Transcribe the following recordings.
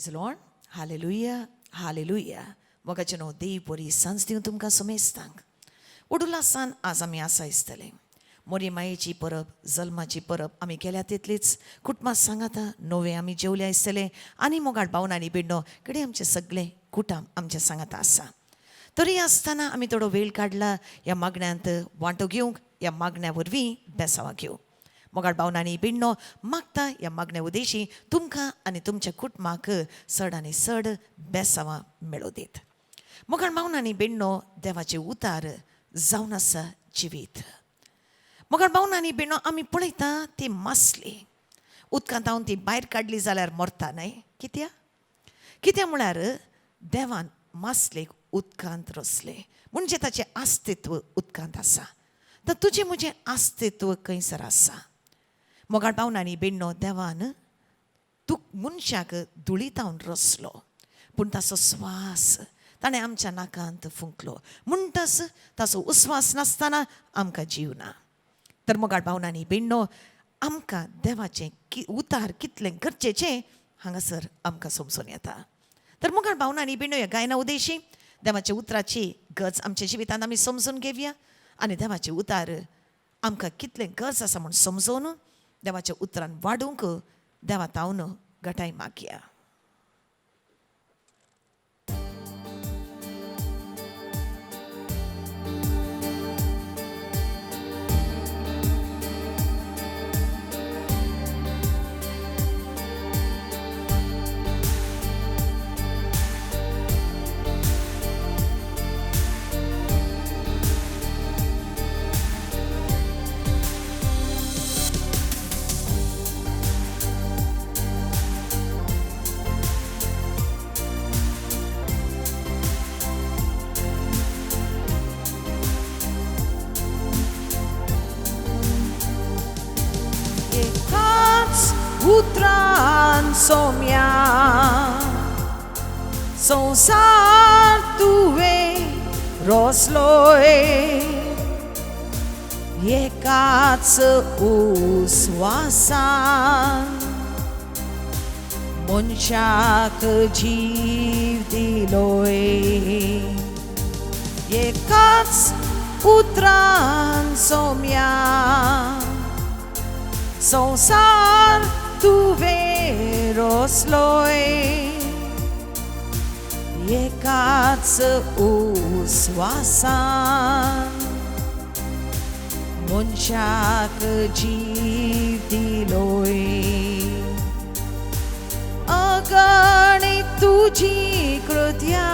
Praise Lord, hallelujah, hallelujah. मोगाचें न्हू देव बरी सांज दिवं तुमकां समेस्तांक. उडुलासान आज आमी आसा आसतले. मोरी मायेची परब, जल्माची परब आमी केल्या तितलीच कुटुंबा सांगाता नवे आमी जेवले आसतले आनी मोगाळ बावन आनी बिण्णो कडे आमचें सगळें कुटुंब आमचें सांगाता आसा. तरी आसतना आमी थोडो वेळ काडला ह्या मागण्यांत वांटो घेवंक, ह्या मागण्या वरवीं बेसांवां घेवंक. मोगाळ बावन आनी बिण्णो मागता ह्या मागण्या उदेशी तुमकां आनी तुमच्या कुटुंबाक चड आनी चड बेसांवां मेळो दीत. मोगाळ बावन आनी बिण्णो देवाचे उतार जावन आसा जिवीत. मोगाळ बावन आनी बिण्णो आमी पळयता ती मासली उदकांत हांव ती भायर काडली जाल्यार मरता न्हय. कित्या कित्या म्हळ्यार देवान मासलेक उदकांत रचलें म्हणजे ताचें अस्तित्व उदकांत आसा. तर तुजें म्हजें अस्तित्व खंयसर आसा? मोगाळ बावन आनी बिण्णो देवान तूं मनशाक धुळीतावन रचलो पूण ताचो स्वास ताणें आमच्या नाकांत फुंकलो म्हणटाच ताचो उस्वास नासतना आमकां जीव ना. तर मोगाळ बावन आनी बिण्णो आमकां देवाचें उतार कितलें गरजेचें हांगासर आमकां समजून येता. तर मोगाळ बावन आनी बिण्णो ह्या गायना उदेशी देवाच्या उतराची गरज आमच्या जिवितांत आमी समजून घेवया आनी देवाचें उतार आमकां कितलें गरज आसा म्हूण समजून देवाच्या उतरान वाडूंक देवा तावन गटाय मागया. उतरान सोम्या संवसार तुवें रचलोय एकाच उस्वासान मनशाक जीव दिलोय. एकाच उतरान सोम्या संवसार तुवें रचलोय एकाच उस्वासान मनशाक जीव दिलोय. अगणित तुजी कृत्या,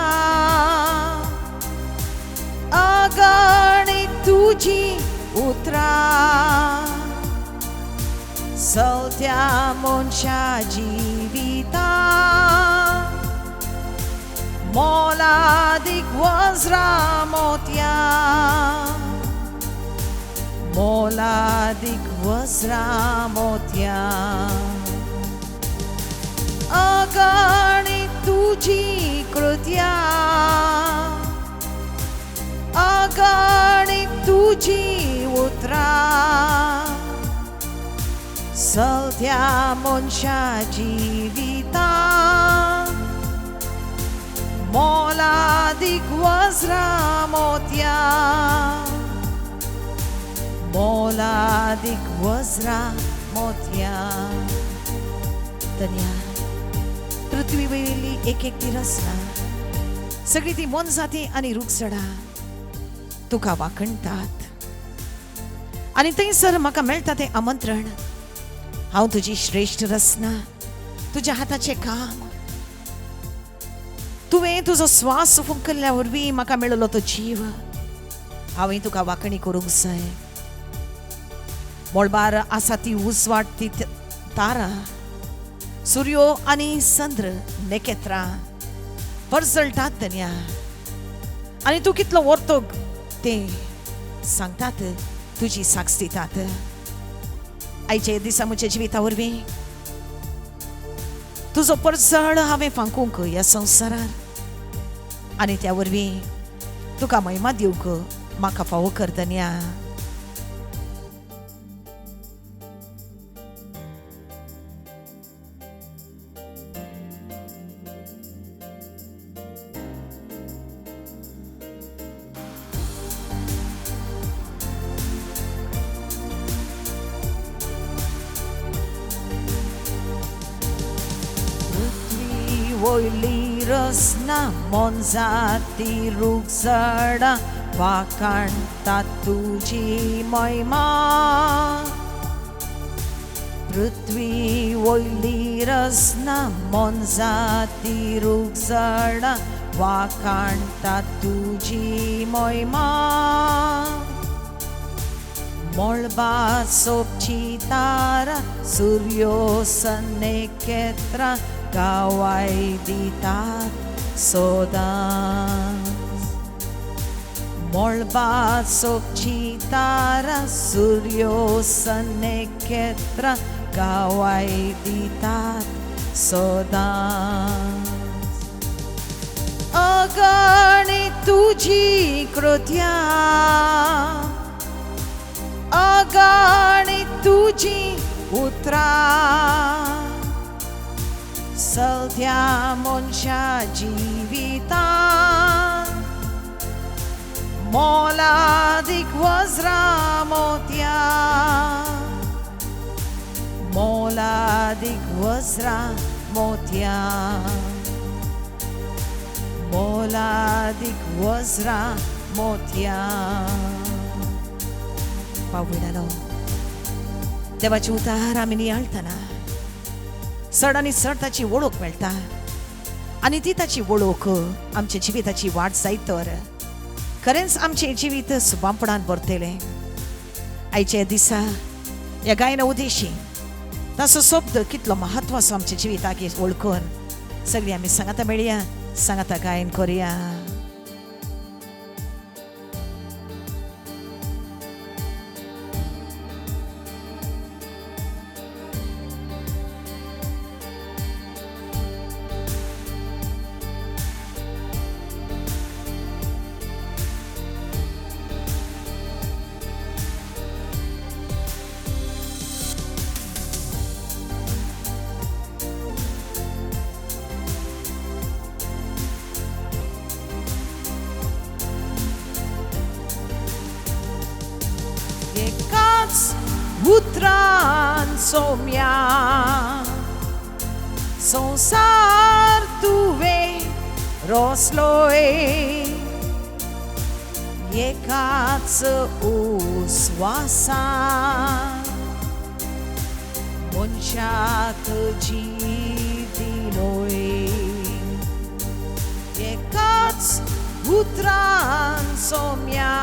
अगणित तुजी उतरां सवत्या मनशा जिविता मोलादीक वज्रा मोतया, मोलादीक वज्रा मोतया. अगणित तुजी कृत्या, अगणित तुजी उतरां सवत्या मनशा जिविता मोलादीक वज्रा मोतया, मोलादीक वज्रा मोतया. तन्या पृथ्वी वयली एक एकटी रचना सगळी ती मोनजाती आनी रुखझाडां तुका वाखणटात आनी थंयसर म्हाका मेळटा तें आमंत्रण. हांव तुजी श्रेश्ठ रचना, तुज्या हाताचें काम. तुवें तुजो स्वास फुंकल्ल्या वरवीं म्हाका मेळलो तो जीव. हांवें तुका वाखणी करूंक जाय. मळबार आसा ती उजवाड ती तारां, सुर्यो आनी चंद्र नखेत्रां परजळटात धन्या. आनी तूं कितलो व्हरतो तें सांगतात, तुजी साक्ष दितात. आयच्या दिसा म्हज्या जिविता वरवीं तुजो परजळ हांवें फांकूंक ह्या संवसारार आनी त्या वरवीं तुका महिमा दिवंक म्हाका फावो कर धन्या. वयली रसना मोनजाती रूख झाडां वाखाणटा तुजी महिमा. पृथ्वी वयली रसना मोनजाती रूख झाडां वाखाणटा तुजी महिमा. मळबा सोबची तारा सुर्यो सन्नेकेत्रां गावाय दितात सदांच. मळबा सोबची तारा सुर्यो सन्नेकेत्रां गावाय दितात सदांच. अगणित तुजी कृत्या, अगणित तुजी उतरां, सद्या मनशा जिवितांत मोलादीक वज्रां मोतयां, मोलादीक वज्रां मोतयां, मोलादीक वज्रां मोतयां. पावयणालो देवाची उतार आमी नियाळटना चड आनी चड ताची वळख मेळटा आनी ती ताची वळख आमच्या जिविताची वाट जायत तर खरेंच आमचें जिवीत सुबांपणान भरतलें. आयच्या दिसा ह्या गायना उद्देशी ताचो शब्द कितलो म्हत्वाचो आमच्या जिविताक वळखून सगळीं आमी सांगाता मेळया, सांगाता गायन करुया. एकाच उतरान सोम्या संवसार तुवें रोसलोय, एकाच उस्वासान मनशाक जीव दिलोय. एकाच उतरान सोम्या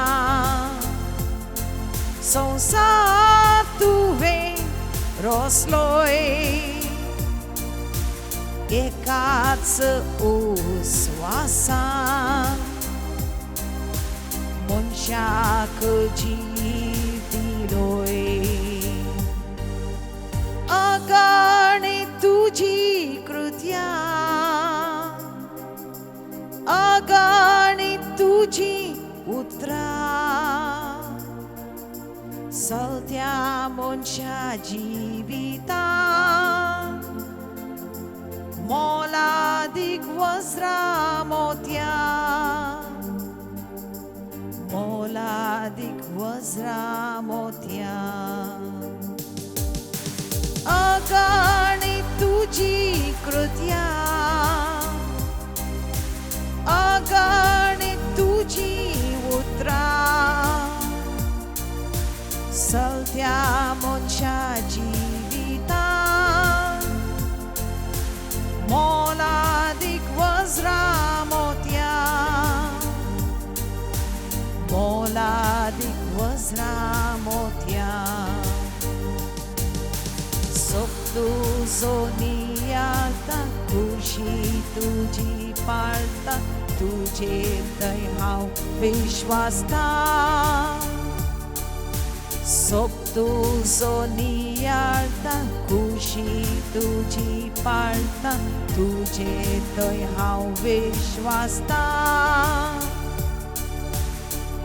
संवसार तुवें रोसलोय, एकाच उस्वासान मनशाक जीव दिलोय. अगणित तुजी कृत्या, अगणित तुजी उतरां, सद्या मनशा जिवितांत मोलादीक वज्रां मोतयां, मोलादीक वज्रां मोतयां. अगणित तुजी कृत्या, अगणित तुजी उतरां, सद्या मनशा जिवितांत मोलादीक वज्रां मोतयां, मोलादीक वज्रां मोतयां. सोब तुजो नियाळटा, खुशी तुजी पाळटा, तुजेर थंय हांव विश्वासता. सोब तुजो नियाळटा, खुशी तुजी पाळटा, तुजेर थंय हांव विश्वासता.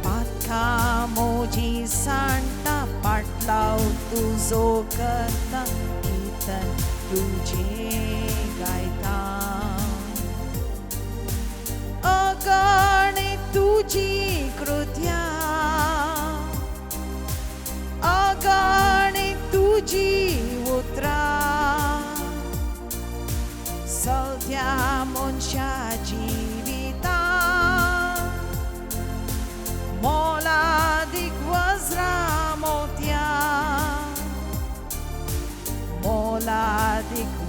पातकां म्हजी सांडटा, पाटलाव तुजो करता, कीर्तन तुजें गायता. अगणित तुजी कृत्या, अगणित तुजी उतरां, सद्या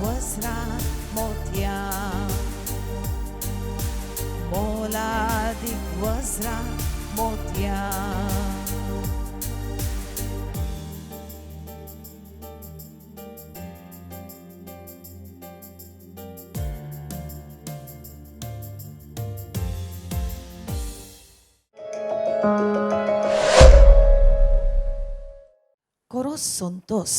वज्रां मोतयां, मोलादीक वज्रां मोतयां. कोरो संतोस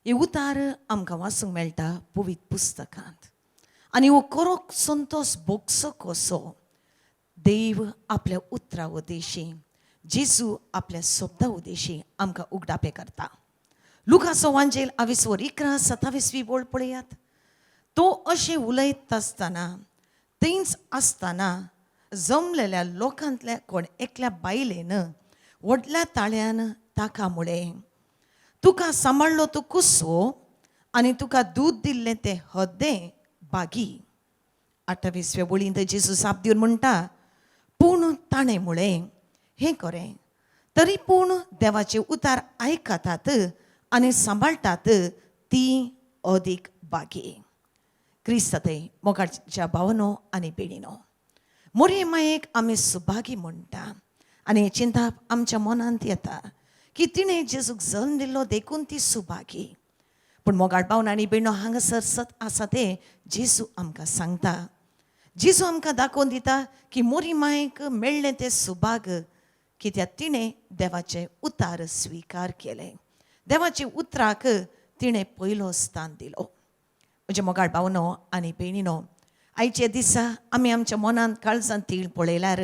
हे उतार आमकां वाचूंक मेळटा पवित्र पुस्तकांत. आनी हो कोरो संतोस भोगसो कसो देव आपल्या उतरा उद्देशी, जेजू आपल्या शब्दा उद्देशी आमकां उगडापे करता. लुकाचो वांजेल आवीसवर 11:27 वळ पळयात. तो अशें उलयत आसतना थंयच आसतना जमलेल्या लोकांतल्या कोण एकल्या बायलेन व्हडल्या ताळ्यान ताका म्हळें, तुका सांबाळ्ळो तूं कुसो आनी तुका दूद दिल्लें तें हद्दें बागी. 28व्या वळींत जेजू जाप दिवन म्हणटा, पूण ताणें म्हळें, हें खरें, तरी पूण देवाचे उतार आयकतात आनी सांबाळटात ती अदीक बागी. क्रिस्त थंय मोगाच्या भावनो आनी भयणीनो, मोरये मायेक आमी सुभागी म्हणटा आनी हें चिंताप आमच्या मनांत येता की तिणें जेजूक जल्म दिल्लो देखून ती सुभागी. पूण मोगाळ भावन आनी भयणो, हांगासर सत आसा तें जेजू आमकां सांगता. जेजू आमकां दाखोवन दिता की मोरी मायेक मेळ्ळें तें सुभाग कित्याक तिणें देवाचें उतार स्विकार केलें, देवाचे उतराक तिणें पयलो स्थान दिलो. म्हज्या मोगाळ भावनो आनी भयणीनो, आयच्या दिसा आमी आमच्या मनांत काळजांत तीळ पळयल्यार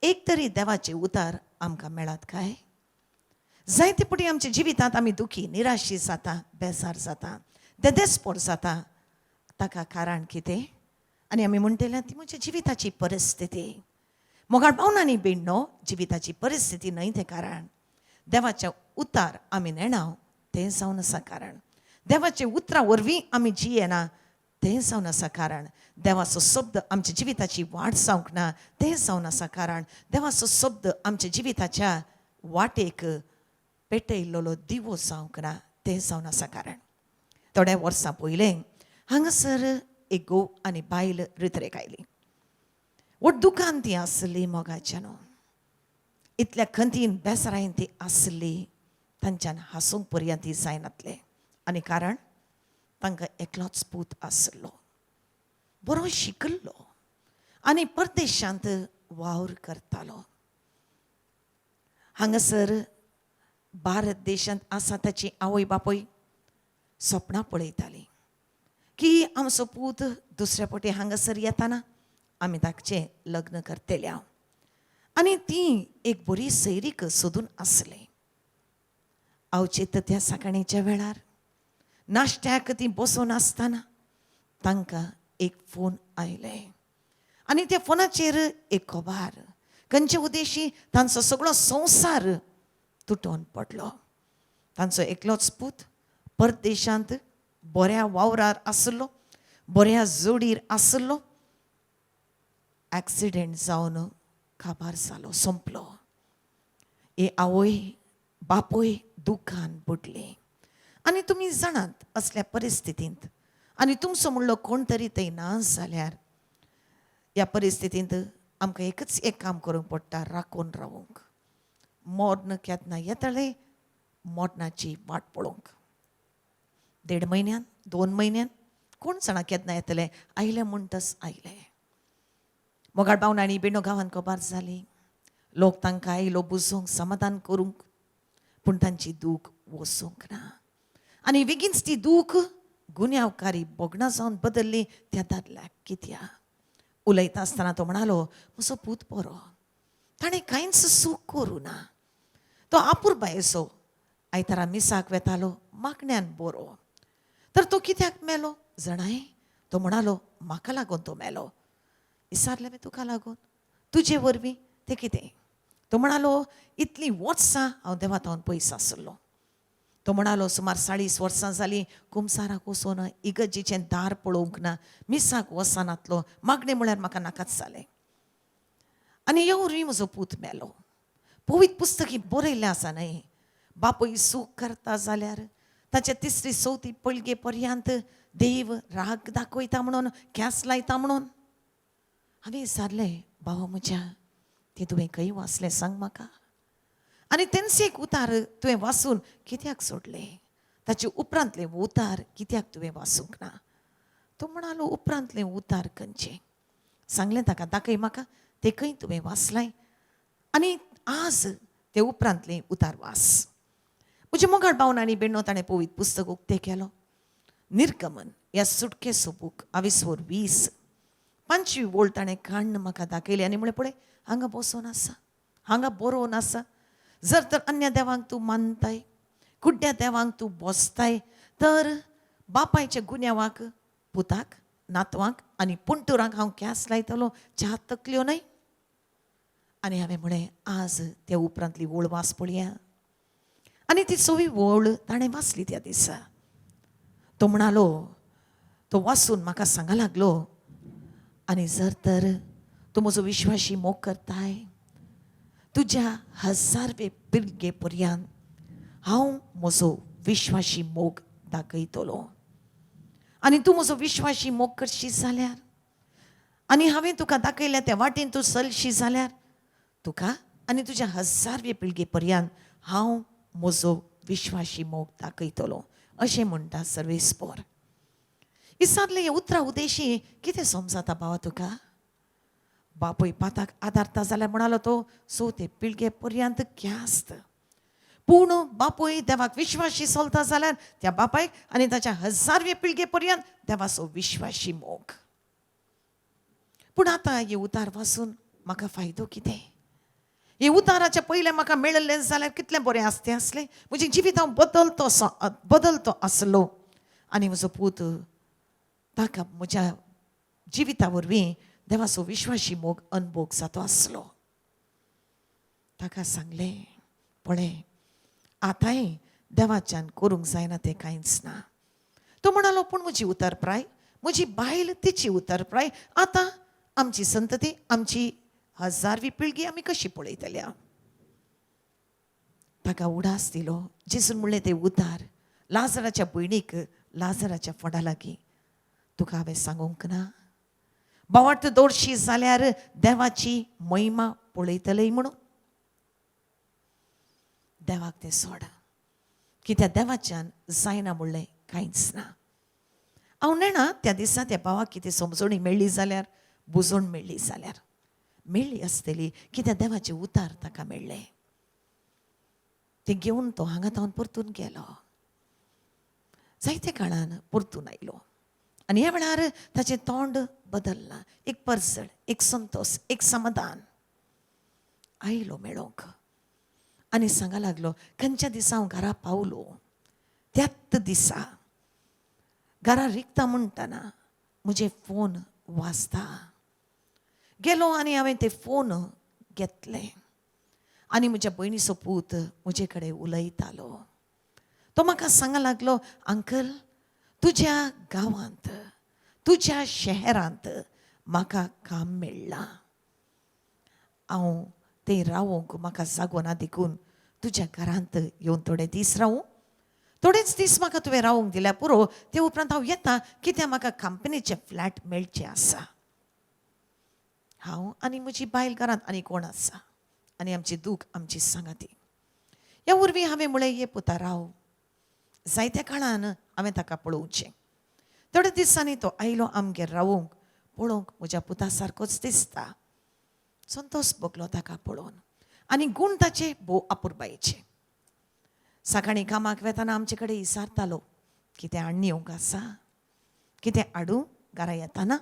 एक तरी देवाचे उतार आमकां मेळत काय? जायते फावटी आमच्या जिवितांत आमी दुखी निराशी जाता, बेजार जाता, देदेस्पोर जाता. ताका कारण कितें? आनी आमी म्हणटले ती म्हज्या जिविताची परिस्थिती. मोगाळ भावन आनी भयणीनो, जिविताची परिस्थिती न्हय तें कारण. देवाच्या उतार आमी नेणाव तें जावन आसा कारण. देवाचे उतरां वरवीं आमी जियेना तें जावन आसा कारण. देवाचो शब्द आमच्या जिविताची वाट जावंक ना तें जावन आसा कारण. देवाचो शब्द आमच्या जिविताच्या वाटेक पेटयल्लो दिवो जावंक ना तें जावन आसा कारण. थोड्या वर्सां पयलें हांगासर एक घोव आनी बायल रित्रेक आयली. व्हड दुकान ती आसली मोगाच्यान, इतल्या खंतीन बेसरायन ती आसली, तांच्यान हांसूंक पर्यंत ती जायनातलें. आनी कारण तांकां एकलोच पूत आसलो, बरो शिकिल्लो आनी परदेशांत वावर करतालो. हांगासर भारत देशांत आसा ताची आवय बापूय सपनां पळयताली की आमचो पूत दुसऱ्या फावटी हांगासर येताना आमी ताचें लग्न करतले हांव. आनी ती एक बरी सैरीक सोदून आसले. आवचे तर त्या सकाळीच्या वेळार नाश्त्याक ती बसून आसतना तांकां एक फोन आयले आनी त्या फोनाचेर एक खबर खंयचे उद्देशी तांचो सगळो संवसार तुटोन पडलो. तांचो एकलोच पूत परदेशांत बऱ्या वावरार आसलो, बऱ्या जोडीर आसलो, एक्सिडेंट जावन काबार जालो, सोंपलो. हे आवय बापूय दुखान बुडली. आनी तुमी जाणात असल्या परिस्थितींत आनी तुमचो म्हणलो कोण तरी थंय ना जाल्यार ह्या परिस्थितींत आमकां एकच एक काम करूंक पडटा, राखून रावूंक. मर्ण केन्ना येतलें मरणाची वाट पळोवंक. 1.5 म्हयन्यान 2 म्हयन्यान कोण जाणा केन्ना येतलें, आयलें म्हणटच आयलें. मोगाळ भावन आनी भयणो, गांवांत खबर जाली, लोक तांकां आयलो बुजोवंक, समाधान करूंक, पूण तांची दूख वचूंक ना. आनी बेगीनच ती दूख गुन्यांवकारी भोगणां जावन बदल्ली त्या दादल्याक. कित्याक उलयता आसतना तो म्हणालो, म्हजो पूत बरो, ताणें कांयच चूक करूं ना, तो आपुरबायेचो, आयतारा मिसाक वेतालो, मागण्यान बरो, तर तो कित्याक मेलो जाणाय? तो म्हणालो, म्हाका लागून तो मेलो. विचारलें मी तुका लागून, तुजे वरवीं तें कितें? तो म्हणालो, इतलीं वर्सां हांव देवा थावन पयस आसलो. तो म्हणालो, सुमार 40 वर्सां जालीं कुमसाराक वचून इगर्जेचें दार पळोवंक ना, मिसाक वचनातलो, मागणें म्हळ्यार म्हाका नाकाच जालें. आनी ह्या वरवीं म्हजो पूत मेलो. पवित्र पुस्तकी बरयल्लें आसा न्हय, बापूय चूक करता जाल्यार ताच्या तिसरी चवथी पळगे पर्यंत देव राग दाखयता म्हणून, ख्यास लायता म्हणून. हांवें विचारलें, भावा म्हज्या, तें तुवें खंय वाचलें सांग म्हाका, आनी तेंच एक उतार तुवें वाचून कित्याक सोडलें, ताचे उपरांतलें उतार कित्याक तुवें वाचूंक ना? तो म्हणालो, उपरांतलें उतार खंयचें? सांगलें ताका, दाखय म्हाका तें खंय तुवें वाचलें आनी आज ते उपरांतलें उतार वास. म्हजे मोगाळ भावन आनी बेणो, ताणें पवित्र पुस्तक उक्तें केलो, निर्गमन ह्या सुटकेचो बूक आविसवर 20 5वी वोळ ताणें काण्ण म्हाका दाखयली आनी म्हणलें, पळय हांगा बसोन आसा, हांगा बरोवन आसा, जर तर अन्य देवांक तूं मानताय, कुड्ड्या देवांक तूं बसताय, तर बापायच्या गुन्यांवाक पुताक, नातवांक आनी पुंटुरांक हांव ख्यास लायतलो, च्या तकल्यो न्हय. आनी हांवें म्हळें, आज त्या उपरांतली वोळ वास पळया. आनी ती सवी वोळ ताणें वाचली त्या दिसा. तो म्हणालो, तो वाचून म्हाका सांगा लागलो, आनी जर तर तूं म्हजो विश्वाशी मोग करताय, तुज्या हजारवे पिळगे पर्यंत हांव म्हजो विश्वाशी मोग दाखयतलो, आनी तूं म्हजो विश्वाशी मोग करशी जाल्यार, आनी हांवें तुका दाखयल्या त्या वाटेन तूं चलशी जाल्यार, तुका आनी तुज्या हजारवे पिळगे पर्यंत हांव म्हजो विश्वाशी मोग दाखयतलो, अशें म्हणटा सर्वेस्पोर. विचारलें, हे उतरां उदेशी कितें समजता भावा तुका? बापूय पाताक आदारता जाल्यार म्हणालो तो चवथे पिळगे पर्यंत ख्यास्त, पूण बापूय देवाक विश्वाशी चलता जाल्यार त्या बापायक आनी ताच्या हजारवे पिळगे पर्यंत देवाचो विश्वाशी मोग. पूण आतां हे उतार वाचून म्हाका फायदो कितें? हे उताराच्या पयलें म्हाका मेळिल्लें जाल्यार कितलें बरें आसतें आसलें, म्हजें जिवीत हांव बदलतो बदलतो आसलो, आनी म्हजो पूत ताका म्हज्या जिविता वरवीं देवाचो विश्वाशी मोग अनभोग जातो आसलो. ताका सांगलें, पळय आतांय देवाच्यान करूंक जायना तें कांयच ना. तो म्हणालो, पूण म्हजी उतरप्राय, म्हजी बायल तिची उतरप्राय, आतां आमची संतती, आमची हजारवी पिळगी आमी कशी पळयतल्या? ताका उडास दिलो, जेजून म्हणलें तें उतार लाजराच्या भयणीक लाजराच्या फोंडा लागीं, तुका हांवें सांगूंक ना, भावार्थ दवरशी जाल्यार देवाची महिमा पळयतले म्हणून. देवाक तें सोड, कित्याक देवाच्यान जायना म्हणलें कांयच ना. हांव नेणा त्या दिसा त्या भावाक कितें समजणी मेळ्ळी जाल्यार, बुजवण मेळ्ळी जाल्यार मेळ्ळी आसतली, कित्याक देवाचे उतार ताका मेळ्ळे. ते घेवन तो हांगा तावन परतून गेलो, जायते काळान परतून आयलो, आनी ह्या वेळार ताचें तोंड बदल्लां, एक परजळ, एक संतोश, एक समाधान आयलो मेळोंक. आनी सांगा लागलो, खंयच्या दिसा हांव घरा पावलो त्याच दिसा घरा रिकता म्हणटना म्हजें फोन वाजता. गेलो आनी हांवें ते फोन घेतले आनी म्हज्या भयणीचो पूत म्हजे कडेन उलयतालो. तो म्हाका सांगा लागलो, अंकल तुज्या गांवांत, तुज्या शहरांत म्हाका काम मेळ्ळां, हांव थंय रावूंक म्हाका जागो ना देखून तुज्या घरांत येवन थोडे दीस रावूं, थोडेच दीस म्हाका तुवें रावूंक दिल्यार पुरो, ते उपरांत हांव येता, कित्याक म्हाका कंपनीचें फ्लॅट मेळचें आसा. हांव आनी म्हजी बायल घरांत आनी कोण आसा, आनी आमची दूख आमची सांगाती. ह्या वरवीं हांवें म्हळें, ये पुता राव. जायत्या काळान हांवें ताका पळोवचें. थोड्या दिसांनी तो आयलो आमगेर रावूंक, पळोवंक म्हज्या पुता सारकोच दिसता. संतोश भोगलो ताका पळोवन, आनी गूण ताचे भोव अपुरबायेचे. सकाळीं कामाक वेतना आमचे कडेन विचारतालो, कितें हाडून येवंक आसा, कितें हाडूं घरा येताना.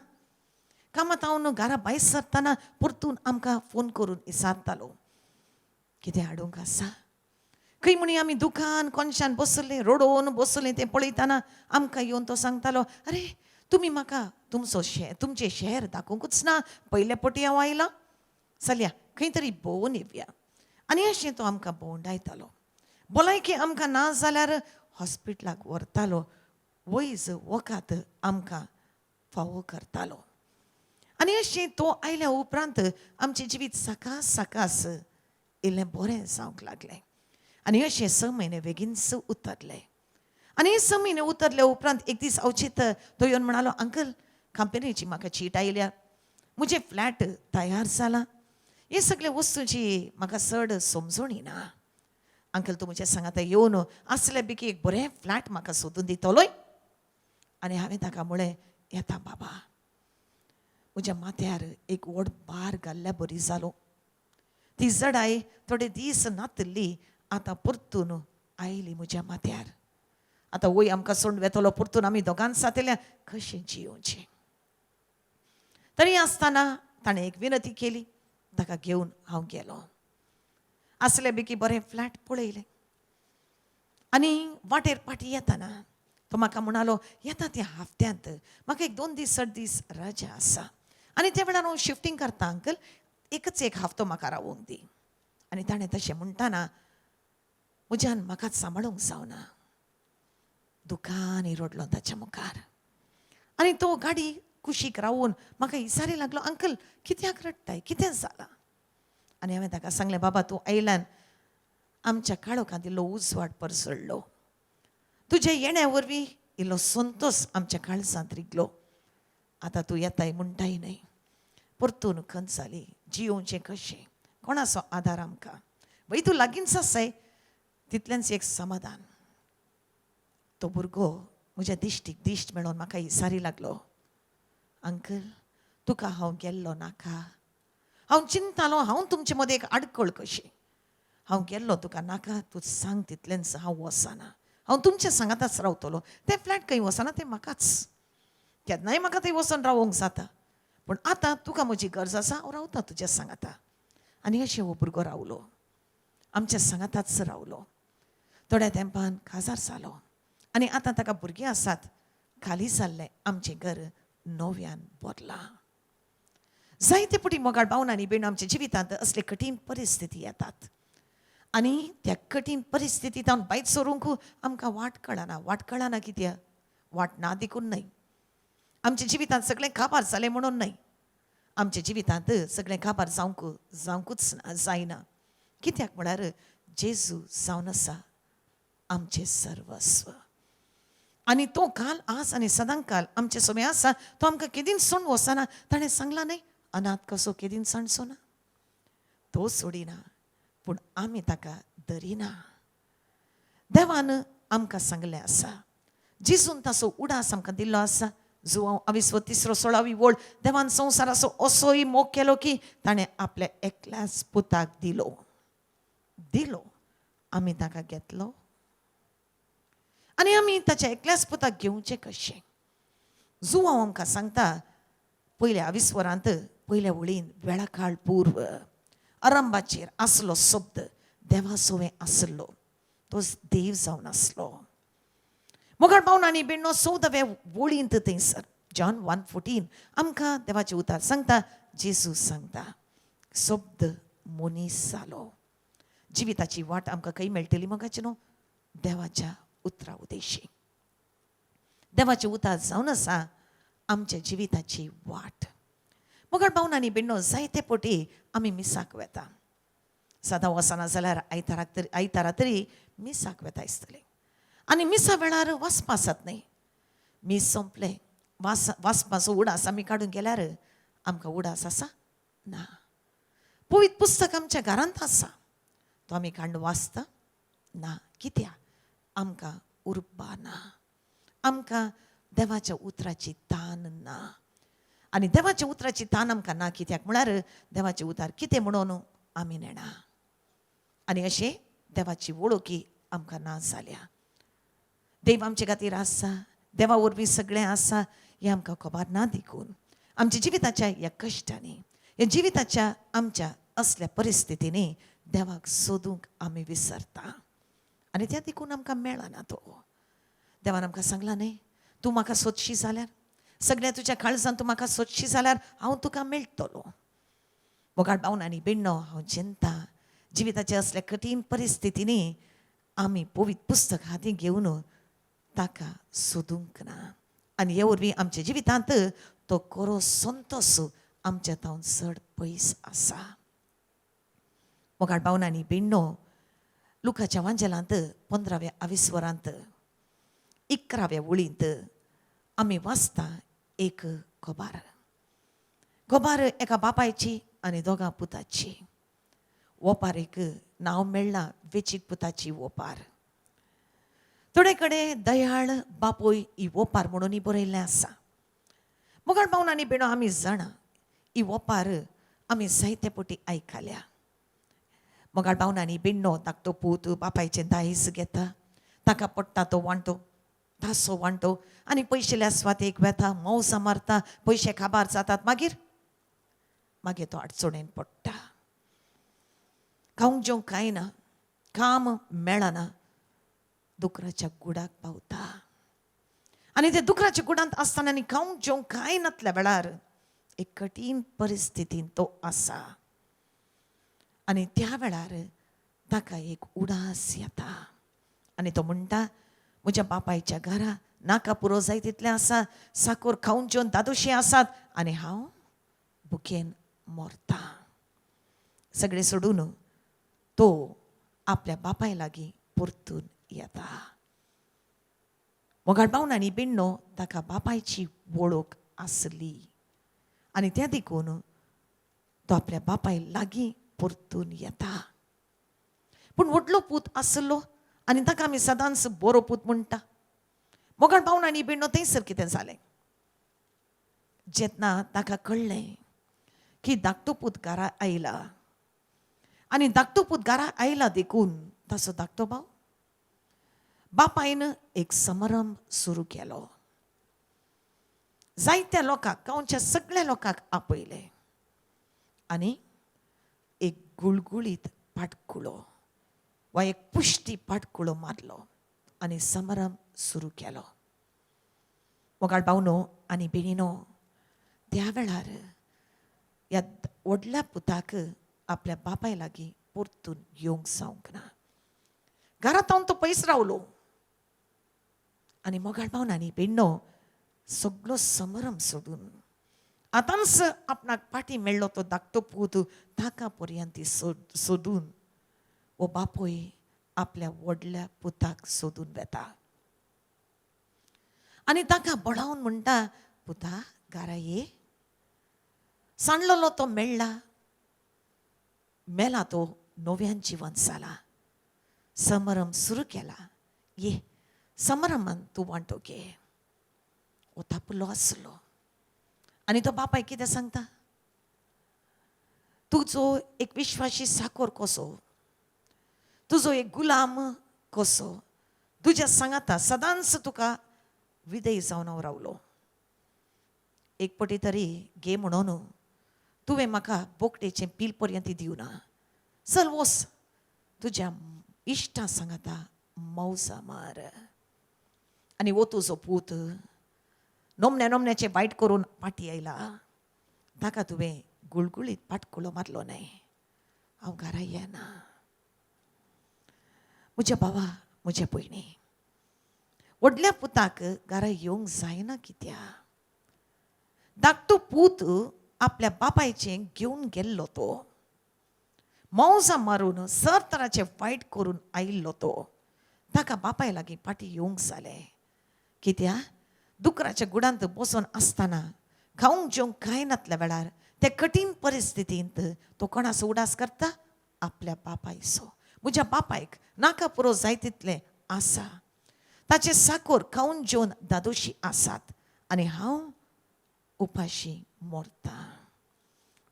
कामात हांव घरा भायर सरतना परतून आमकां फोन करून विचारतालो, कितें हाडूंक आसा. खंय म्हणी आमी दुकान कोनशान बसले, रडोवन बसले तें पळयतना आमकां येवन तो सांगतालो, अरे तुमी म्हाका तुमचो तुमचें शहर दाखोवंकूच ना, पयले पटी हांव आयलां, चलया खंय तरी भोंवून येवया. आनी अशें तो आमकां भोंवडायतालो. भलायकी आमकां ना जाल्यार हॉस्पिटलाक व्हरतालो, वैज वखद आमकां फावो करतालो. आनी अशें तो आयल्या उपरांत आमचें जिवीत सकास सकास इल्लें बरें जावंक लागलें. आनी अशें 6 म्हयने बेगीनच उतरले. आनी 6 म्हयने उतरले उपरांत एक दीस अवचीत तो येवन म्हणालो, अंकल, कंपनीची म्हाका चीट आयल्या, म्हजें फ्लॅट तयार जालां, हे सगळे वस्तूची म्हाका चड समजणी ना. अंकल, तूं म्हज्या सांगाता येवन आसले बेगी एक बरें फ्लॅट म्हाका सोदून दितलोय. आनी हांवें ताका म्हळें, येता बाबा. म्हज्या माथ्यार एक व्हड भार घाल्ल्या बरी जालो. ती जडाय थोडे दीस नातिल्ली आतां परतून आयली म्हज्या माथ्यार. आतां वय आमकां सोडून वेतलो, परतून आमी दोगांच जातल्या, कशें जियोवचें? तरी आसतना ताणें एक विनंती केली, ताका घेवन हांव गेलो. आसले बेगी बरें फ्लॅट पळयलें आनी वाटेर पाटी येताना तो म्हाका म्हणालो, येता त्या हफ्त्यांत म्हाका एक 2 दीस 8 दीस रजा आसा आनी त्या वेळार हांव शिफ्टींग करता अंकल, एकच एक हफ्तो म्हाका रावोंक दी. आनी ताणें तशें म्हणटाना म्हज्यान म्हाकाच सांबाळूंक जावना, दुकानी रडलो ताच्या मुखार. आनी तो गाडी कुशीक रावून म्हाका इसारी लागलो, अंकल कित्याक रडटाय, कितें जालां? आनी हांवें ताका सांगलें, बाबा तूं आयल्यान आमच्या काळोखांत इल्लो उजवाड परसळ्ळो, तुज्या येण्या वरवीं इल्लो संतोस आमच्या काळजांत रिगलो, आतां तूं येताय म्हणटाय न्हय, परतून खंत जाली, जियोवचें कशें, कोणाचो आदार आमकां, वय तूं लागींच आसाय तितलेंच एक समाधान. तो भुरगो म्हज्या दिश्टीक दिश्ट मेळोन म्हाका इसारी लागलो, अंकल तुका हांव गेल्लो नाका, हांव चिंतालो हांव तुमचे मदें एक आडखळ कशी, हांव गेल्लो तुका नाका, तूं सांग तितलेंच, हांव वचना, हांव तुमच्या सांगाताच रावतलो, तें फ्लॅट खंय वचना तें म्हाकाच, केन्नाय म्हाका थंय वचून रावोंक जाता, पूण आतां तुका म्हजी गरज आसा, हांव रावता तुज्या सांगाता. आनी अशें हो भुरगो रावलो, आमच्या सांगाताच रावलो. थोड्या तेंपान काजार जालो आनी आतां ताका भुरगीं आसात. खाली जाल्लें आमचें घर नव्यान भरलां. जायते पटी मोगाळ भावना आनी भयण आमच्या जिवितांत असले कठीण परिस्थिती येतात आनी त्या कठीण परिस्थितींत भायर सरूंक आमकां वाट कळना. वाट कळना कित्याक? वाट ना देखून न्हय, आमच्या जिवितांत सगळें काबार जालें म्हणून न्हय, आमच्या जिवितांत सगळें काबार जावंकूच जायना. कित्याक म्हळ्यार जेजू जावन आसा आमचें सर्वस्व आनी तो काल आज आनी सदांकाल आमचे सोमे आसा. तो आमकां केदीन सोडून वचना. ताणें सांगलां न्हय, अनाथ कसो केदीन सांडचो ना, तो सोडिना पूण आमी ताका धरिना. देवान आमकां सांगलें आसा, जेजून ताचो उडास आमकां दिल्लो आसा. जुवांव अविस्व 3 16वी वळ, देवान संवसाराचो असोय मोग केलो की ताणें आपल्या एकल्याच पुताक दिलो. दिलो, आमी ताका घेतलो आनी आमी ताच्या एकल्याच पुताक घेवचें कशें? जुवांव आमकां सांगता पयल्या अविस्वरांत पयल्या वळीन, वेळाकाळ पूर्व आरंभाचेर आसलो शब्द देवा सोवें आसलो, तो देव जावन आसलो. मोगाळ पावन आनी बेण्णो 14व्या वळींत थंयसर जॉन 1:14 आमकां देवाचें उतार सांगता, जेजू सांगता शब्द मनीस जालो. जिविताची वाट आमकां खंय मेळटली मोगाचें न्हू? देवाच्या उतरा उदेशी. देवाचें उतार जावन आसा आमच्या जिविताची वाट. मोगाळ पावन आनी बेण्णो जायते पटी आमी मिसाक वेता, सदां वचना जाल्यार आयतारा तरी मिसाक वेता आसतलें. आनी मिसा वेळार वाचपा आसात न्हय, मीस सोंपलें वाचपाचो उडास आमी काडून गेल्यार आमकां उडास आसा ना. पवित्र पुस्तक आमच्या घरांत आसा, तो आमी काडून वाचता ना. कित्याक? आमकां उर्बा ना, आमकां देवाच्या उतराची तान ना. आनी देवाच्या उतराची तान आमकां ना कित्याक म्हळ्यार देवाचें उतार कितें म्हणून आमी नेणा. आनी अशें देवाची वळखी आमकां ना जाल्या. देव आमचे खातीर आसा, देवा वरवीं सगळें आसा हें आमकां खबर ना. देखून आमच्या जिविताच्या ह्या कश्टांनी, ह्या जिविताच्या आमच्या असल्या परिस्थितींनी देवाक सोदूंक आमी विसरता आनी त्या देखून आमकां मेळना तो. देवान आमकां सांगलां न्हय, तूं म्हाका सोदशी जाल्यार, सगळ्या तुज्या काळजान तूं म्हाका सोदशी जाल्यार हांव तुका मेळटलो. मोगाळ बावन आनी बेण्णो, हांव चिंता जिविताच्या असल्या कठीण परिस्थितींनी आमी पवित्र पुस्तक हाती घेवन ताका सोदूंक ना आनी हे वरवीं आमच्या जिवितांत तो खरो संतोस आमच्या तावन चड पयस आसा. मोगाळ बावन आनी बेण्णो, लुकाच्या वांजेलांत 15व्या आविस्वरांत 11व्या वळींत आमी वाचता एक खबर. खबर एका बापायची आनी दोगां पुताची. ओपारीक नांव मेळ्ळां वेचीक पुताची ओपार. थोडे कडेन दयाळ बापूय ही ओपार म्हणून बरयल्लें आसा. मोगाळ पावन आनी बेणो, आमी जाणा ही ओपार आमी जायते पटी आयकल्या. मोगाळ पावन आनी बेण्णो, धाकटो पूत बापायचें दायज घेता, ताका पडटा तो वांटो, तासो वांटो, आनी पयशेल्या स्वातेक वेता, मौसां मारता, पयशे काबार जातात. मागीर मागीर तो अडचणेन पडटा, खावंक जेवंक कांय ना, काम मेळना, दुकराच्या गुडाक पावता. आनी ते दुकराच्या गुडांत आसतना आनी खावंक जेवंक कांय नातल्या वेळार एक कठीण परिस्थितीन तो आसा. आनी त्या वेळार ताका एक उडास येता आनी तो म्हणटा, म्हज्या बापायच्या घरा नाका पुरो जाय तितलें आसा, साकोर खावन जेवन दादोशी आसात आनी हांव भुकेन मरता. सगळें सोडून तो आपल्या बापाय लागीं परतून येता. मोगाळ पावन आनी बिण्णो, ताका बापायची वळख आसली आनी त्या देखून तो आपल्या बापाय लागीं परतून येता. पूण व्हडलो पूत आसलो आनी ताका आमी सदांच बरो पूत म्हणटा. मोगाळ पावन आनी बिण्णो, थंयसर कितें जालें, जेन्ना ताका कळ्ळें की धाकटो पूत घरा आयला आनी धाकटो पूत घरा आयला देखून ताचो धाकटो भाव, बापायन एक समारंभ सुरू केलो. जायत्या लोकांक, गांवच्या सगळ्या लोकांक आपयले आनी एक गुळगुळीत पाटकुळो वा एक पुश्टी पाटकुळो मारलो आनी समारंभ सुरू केलो. मोगाळ भावनो आनी भयणीनो, त्या वेळार ह्या व्हडल्या पुताक आपल्या बापाय लागीं परतून येवंक जावंक ना. घरांत तो पयस रावलो. आनी मोगाळ भावन आनी भयणीनो, सगलो समारंभ सोडून आतांच आपणाक पाटी मेळ्ळो तो धाकटो पूत, ताका पर्यंत सोदून हो बापूय आपल्या व्हडल्या पुताक सोदून वेता आनी ताका बळावन म्हणटा, पुता, घरा ये. सांडलेलो तो मेळ्ळा, मेला तो नव्यान जिवन जाला, समारंभ सुरू केला, ये, समारंभान तूं वांटो घे. हो तापलो आसलो आनी तो बापाय कितें सांगता, तुजो एक विश्वासी साकोर कसो, तुजो एक गुलाम कसो, तुज्या सांगाता सदांच तुका विधेय जावन हांव रावलो. एक पटी तरी घे म्हणून तुवें म्हाका बोकडेचें पील पर्यंत दिवना. चल वच, तुज्या इश्टां सांगाता मौजा मार. आनी हो तुजो पूत नोमण्या नोमण्याचें वायट करून पाटी आयला, ताका तुवें गुळगुळीत पाटकुलो मारलो न्हय. हांव घरा येना. म्हज्या भावा, म्हज्या भयणी, व्हडल्या पुताक घरा येवंक जायना कित्या? धाकटो पूत आपल्या बापायचें घेवन गेल्लो, तो मौजां मारून सर तराचें वायट करून आयिल्लो, तो ताका बापाय लागीं फाटीं येवंक जालें कित्या? दुकराच्या गुडांत बसून आसतना, खावंक जेवंक कांय नातल्या वेळार, त्या कठीण परिस्थितींत तो कोणाचो उडास करता? आपल्या बापायचो. म्हज्या बापायक नाका पुरो जाय तितलें आसा, ताचे साकोर खावन जेवन दादोशी आसात आनी हांव उपाशी मरता.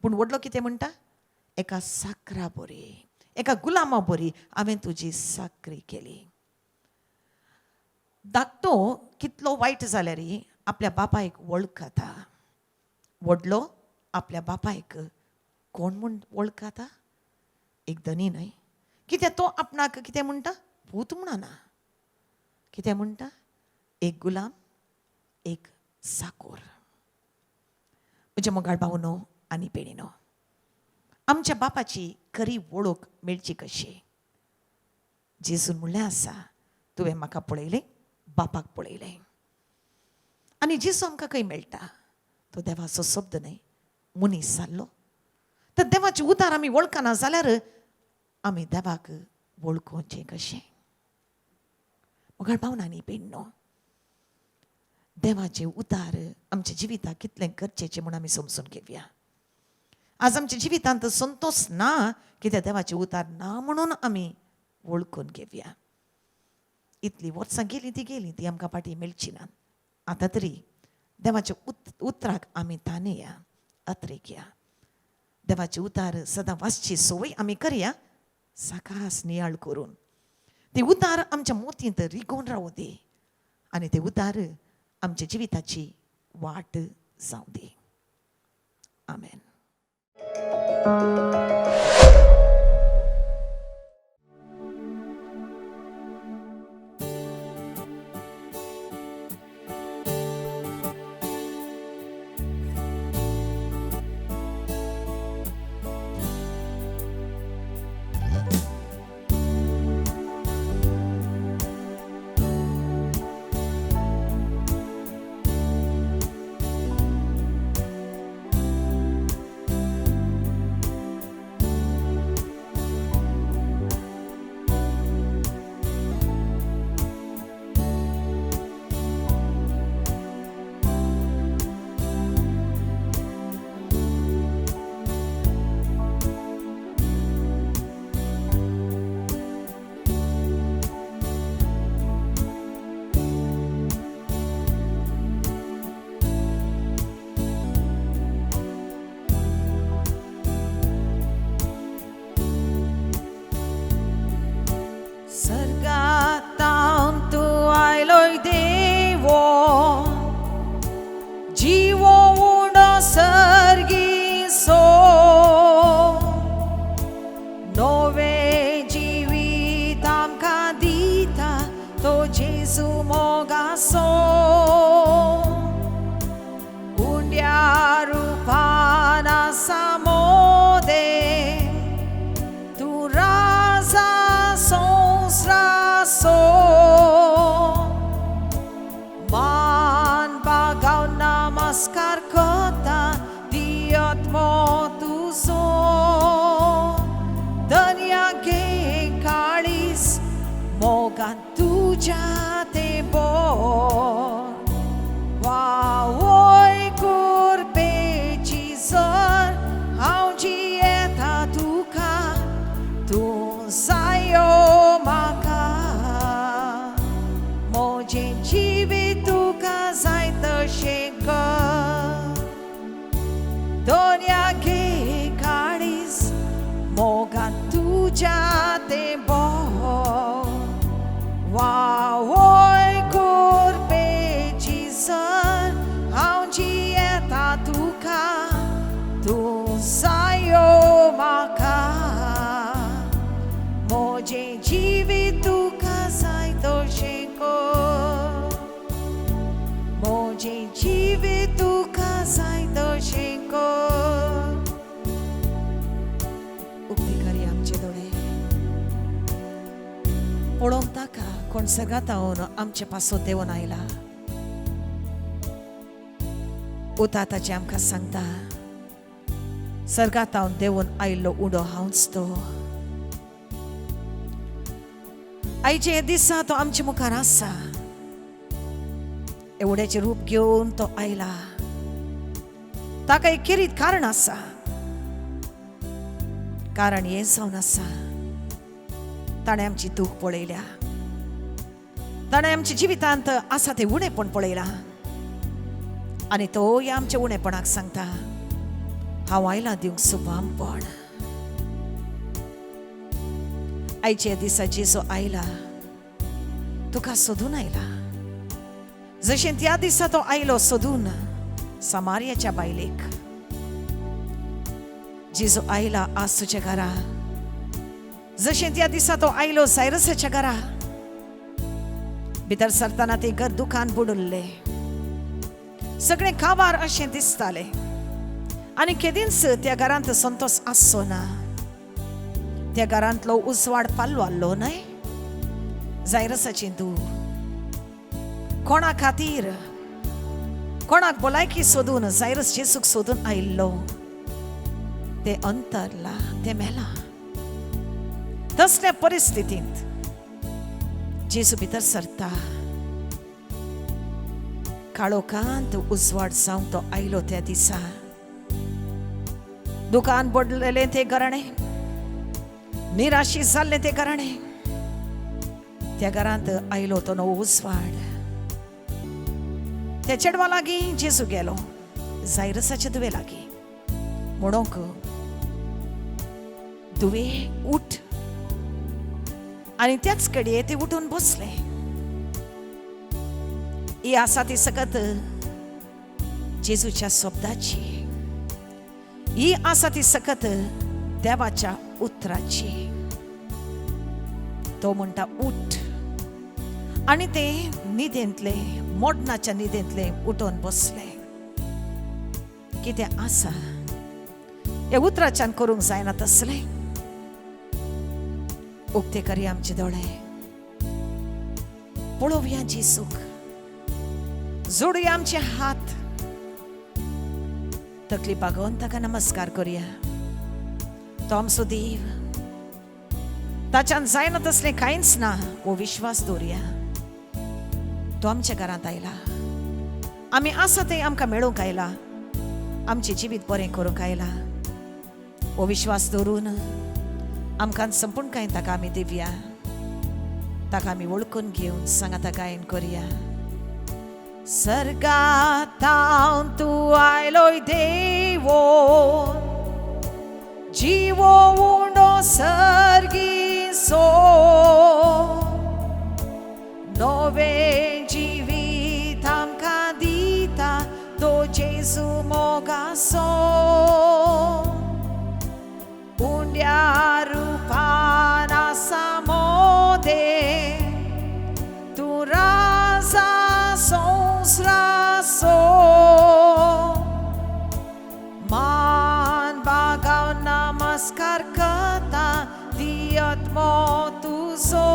पूण व्हडलो कितें म्हणटा? एका साकरा बरी, एका गुलामा बरी हांवें तुजी साकरी केली. धाकटो कितलो वायट जाल्यार आपल्या बापायक वळखता. व्हडलो आपल्या बापायक कोण म्हूण वळखता? एक धनी न्हय. कित्याक तो आपणाक कितें म्हणटा? पूत म्हणना. कितें म्हणटा? एक गुलाम, एक साकोर. म्हज्या मोगाळ भावनो आनी भयणीनो, आमच्या बापाची खरी वळख मेळची कशी? जेजून म्हणलें आसा, तुवें म्हाका पळयलें, बापाक पळयलें. आनी जेजू आमकां खंय मेळटा? तो देवाचो शब्द न्हय, मनीस जाल्लो. तर देवाचें उतार आमी वळखना जाल्यार आमी देवाक वळखुचें कशें? मोगाळ भावना आनी भयणीनो. देवाचें उतार आमच्या जिविताक कितलें गरजेचें म्हूण आमी समजून घेवया. आज आमच्या जिवितांत संतोश ना कित्याक देवाचें उतार ना म्हणून आमी वळखून घेवया. इतलीं वर्सां गेलीं ती गेलीं, ती आमकां फाटीं मेळची ना. आतां तरी देवाच्या उतराक आमी तानेया, अत्रेकया. देवाचें उतार सदां वाचची संवय आमी करया, साकास नियाळ करून ते उतार आमच्या मोतींत रिगोवन रावूं दी आनी ते उतार आमच्या जिविताची वाट जावं दी. आमेन. पळोवंक ताका कोण सगातावन आमचे पासो देवून आयला. उता ताचें आमकां सांगता, सर्गातावन देवून आयिल्लो उडो हांवच तो. आयचे दिसा तो आमचे मुखार आसा. एवड्याचें रूप घेवन तो आयला. ताका एक खेरीत कारण आसा. कारण हें जावन आसा, ताणें आमची दूख पळयल्या, ताणें आमच्या जिवितांत आसा तें उणेपण पळयलां आनी तो ह्या आमच्या उणेपणाक सांगता, हांव आयलां दिवंक सुबामपण. आयच्या दिसा जेजू आयला, तुका सोदून आयला. जशें त्या दिसा तो आयलो सोदून समार्याच्या बायलेक, जेजू आयला आज तुज्या घरा. जशें त्या दिसा तो आयलो सायरसाच्या घरा, भितर सरतना ते घर दुकान बुडुल्लें, सगळें काबार अशें दिसतालें आनी केदींच त्या घरांत संतोश आसचो ना. त्या घरांतलो उजवाड पाल्लो आसलो न्हय. जायरसाची धूव कोणा खातीर, कोणाक भलायकी सोदून जायरस जेजूक सोदून आयिल्लो, तें अंतरला, तें मेलां. तसल्या परिस्थितींत जेजू भितर सरता. काळोखांत उजवाड जावंक तो आयलो त्या दिसा. दुकान पडलेलें तें घराणें, निराशी जाल्लें तें घराणें, त्या घरांत आयलो तो नवो उजवाड. त्या चेडवा लागीं जेजू गेलो, जायरसाचे दुवे लागीं, म्हणूंक दुवे उठ. आनी त्याच कडये ते उठून बसले. ही आसा ती सकत जेजूच्या शब्दाची, ही आसा ती सकत देवाच्या उतराची. तो म्हणटा उठ, आनी ते न्हिदेंतले, मोडणाच्या न्हिदेंतले उठून बसले. कितें आसा ह्या उतराच्यान करूंक जायना तसलें. उक्ते करया आमचे दोळे, पळोवया जेजूक, जोडया आमचे हात, तकली बागोवन ताका नमस्कार करुया. तो आमचो देव, ताच्यान जायना तसलें कांयच ना हो विश्वास दवरुया. तो आमच्या घरांत आयला, आमी आसा तें आमकां मेळूंक आयला, आमचें जिवीत बरें करूंक आयला. हो विश्वास दवरून आमकां संपूर्ण कांय ताका आमी दिवया, ताका आमी वळखून घेवन सांगाता गायन करुया. सर्गातावन तूं आयलोय देवो, जिवो उंडो सर्गीसो, नवें जिवीत आमकां दिता तो जेजू मोगासो. उंड्या रुपान आसा मोदे, तूं राजा संवसाराचो, मान बागाव नमस्कार करता दियत मो तुजो.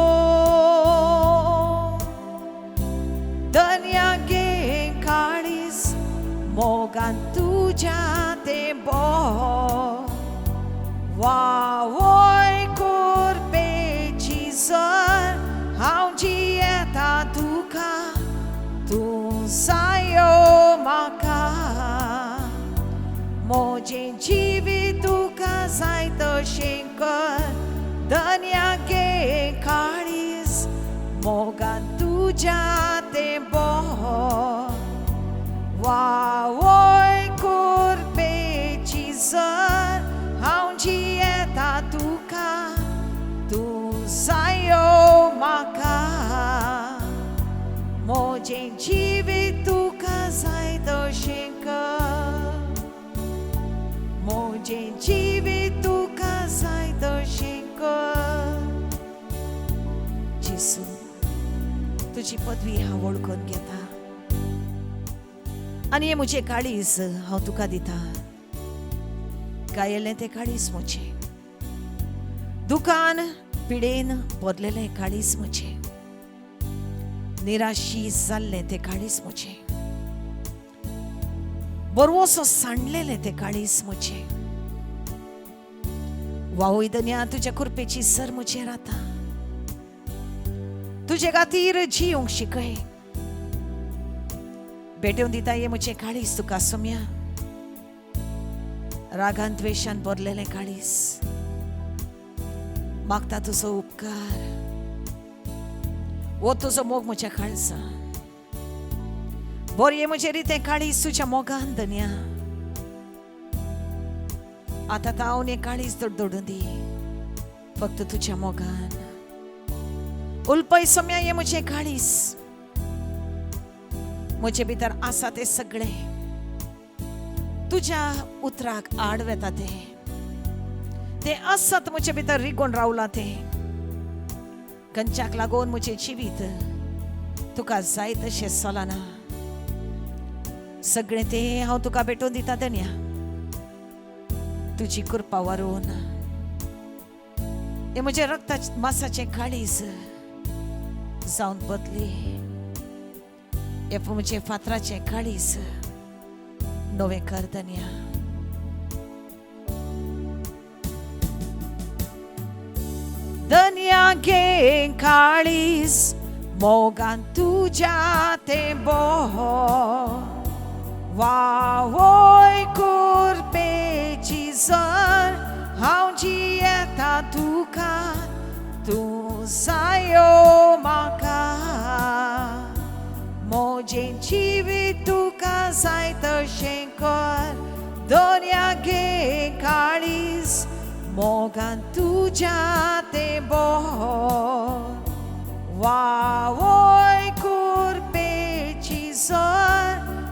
दर्या गे काळीज मोगान तुज्या तें वावय कुरपेची सर, हांव जियेता तुका, तूं जायो म्हाका, म्हजें जिवीत तुका जाय तशें कर. दर्या गे काळीज मोगान तुज्या तें वावय कुरपेची सर, हांव जियेता तुका, तूं जायो म्हाका, म्हजें जिवीत तुका जाय तशें कर, म्हजें जिवीत तुका जाय तशें कर. जेजू, तुजी पदवी हांव वळखून घेता आनी हें म्हजें काळीज हांव तुका दिता. गायलें तें काळीज म्हजें, दुकान पिडेन भरलेलें काळीज म्हजें, निराशी जाल्लें तें काळीज म्हजें, बरवसो सांडलेलें तें काळीज म्हजें. वावय दन्या तुज्या कुरपेची सर म्हजेर आतां, तुजे खातीर जिवंक शिकय. भेटोवन दिता हें म्हजें काळीज तुका सोम्या, रागान द्वेशान भरलेलें काळीज. मागता तुजो उपकार, वो तुजो मोग म्हज्या काळजा, बोरये म्हजें रितें काळीज तुज्या मोगान दन्या. आतां तावन हें काळीज दडदडून दी फक्त तुज्या मोगान. उलपय सोम्या हें म्हजें काळीज, म्हजे भितर आसा तें सगळें तुज्या उतराक आड वेता, तें तें आसत म्हजे भितर रिगोवन रावलां तें. खंयच्याक लागून म्हजें जिवीत तुका जाय तशें चलना, सगळें तें हांव तुका भेटोवन दिता दन्या, तुजी कृपा वारोवन. हें म्हजें रक्ता मासाचें काळीज जावन बदली, हें म्हजें फातराचें काळीज नवें कर दन्या. दन्या गे काळीज मोगान तुज्या तें वावय कुरपेची सर हांव जियेता तुका तूं जायो म्हाका म्हजें जिवीत तुका जाय तशें कर दर्या घे काळीज मोगान तुज्या तें वावय कुरपेची सर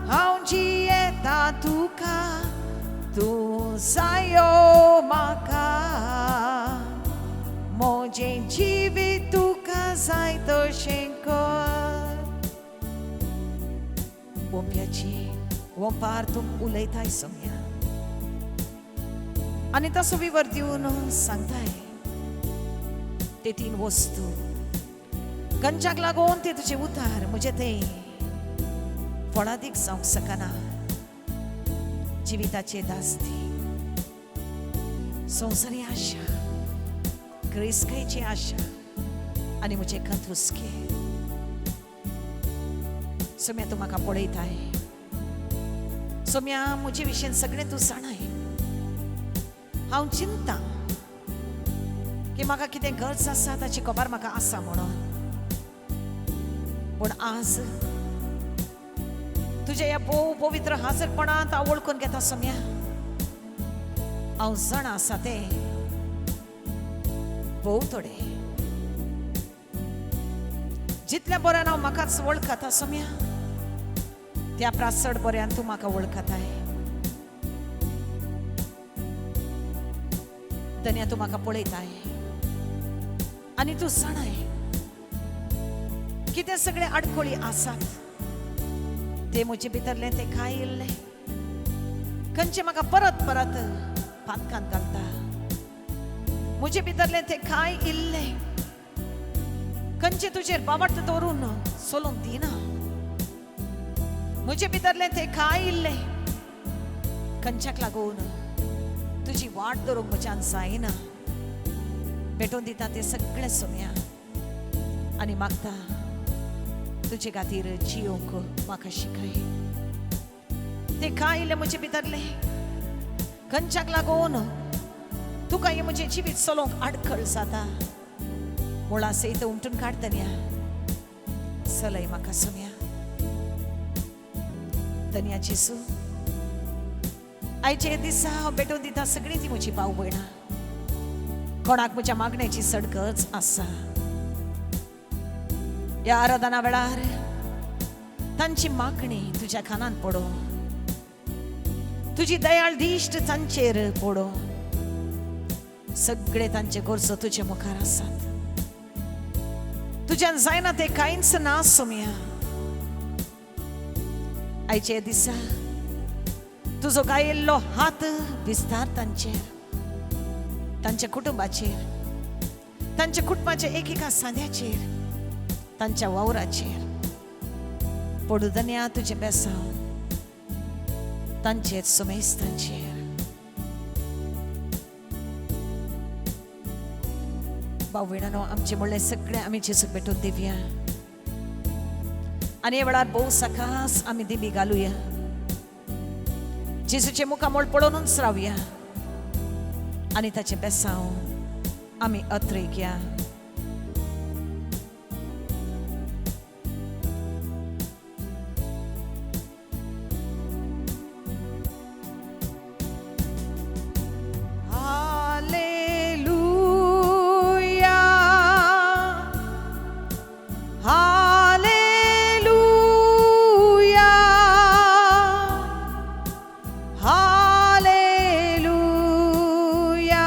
हांव जियेता तुका तूं जायो म्हाका म्हजें जिवीत तुका जाय तशें कर. ओंप्याची ओंपार तूं उलयताय सोम्या आनी तसो विवर दिवन सांगताय ते तीन वस्तू गंजाक लागून ते तुजे उतार म्हजे ते फळादीक जावंक शकना. जिविताचे दास्ती संवसारी आशा ग्रेसकायची आशा आनी म्हजे कंतुस्के. सोम्या तूं म्हाका पळयताय सोम्या म्हजे विशयन सगळें तूं जाणाय. हांव चिंता की म्हाका कितें गरज आसा ताची खबर म्हाका आसा म्हणून, पूण आज तुज्या ह्या भोव पवित्र हाजरपणांत हांव वळखून घेता सोम्या हांव जाणा आसा तें भोव थोडे जितल्या बऱ्यान हांव म्हाकाच वळखता सोम्या त्या प्रास चड बऱ्यान तूं म्हाका वळखताय. धन्या तूं म्हाका पळयताय आनी तूं जाणाय कितें सगळे आडखळी आसात ते म्हजे भितरलें तें काय इल्लें खंयचें म्हाका परत परत पातकांत घालता. म्हजे भितरलें तें काय इल्लें खंयचें तुजेर बावट दवरून चलूंक दिना. म्हजे भितरलें तें काय इल्लें खंयच्याक लागून तुजी वाट दवरूंक म्हज्यान जायना. भेटोवन दिता तें सगळें सोम्या आनी मागता तुजे खातीर जियोंक म्हाका शिकय. तें काय इल्लें म्हजे भितरलें खंयच्याक लागून तुका हें म्हजें जिवीत चलोवंक आडखळ जाता मुळा सयत उमटून काडटन्या चलय म्हाका सोम्या. धन्या जेजू आयचे दिसा हांव भेटोवन दिता सगळीं ती म्हजी भाव भयणां कोणाक म्हज्या मागण्याची चड गरज आसा ह्या आराधना वेळार तांची मागणी तुज्या कानांत पडो तुजी दयाळ दिश्ट तांचेर पडो. सगळे तांचे गरजो तुजे मुखार आसात तुज्यान जायना तें कांयच ना सोम्या. आयचे दिसा तुजो गायिल्लो हात विस्तार तांचेर तांच्या कुटुंबाचेर तांच्या कुटुंबाच्या एकेका सांद्याचेर तांच्या वावराचेर पडू धन्या तुजें बेसांव तांचेर सुमेस तांचेर. भाव भयणांनो आमचें म्हणलें सगळें आमी जेजूक भेटोवन दिवया आनी हे वेळार भोव सकास आमी दिमी घालुया जेजूचें मुखामळ पळोवनूच रावया आनी ताचें बेसांव आमी अत्रेकया. Hallelujah,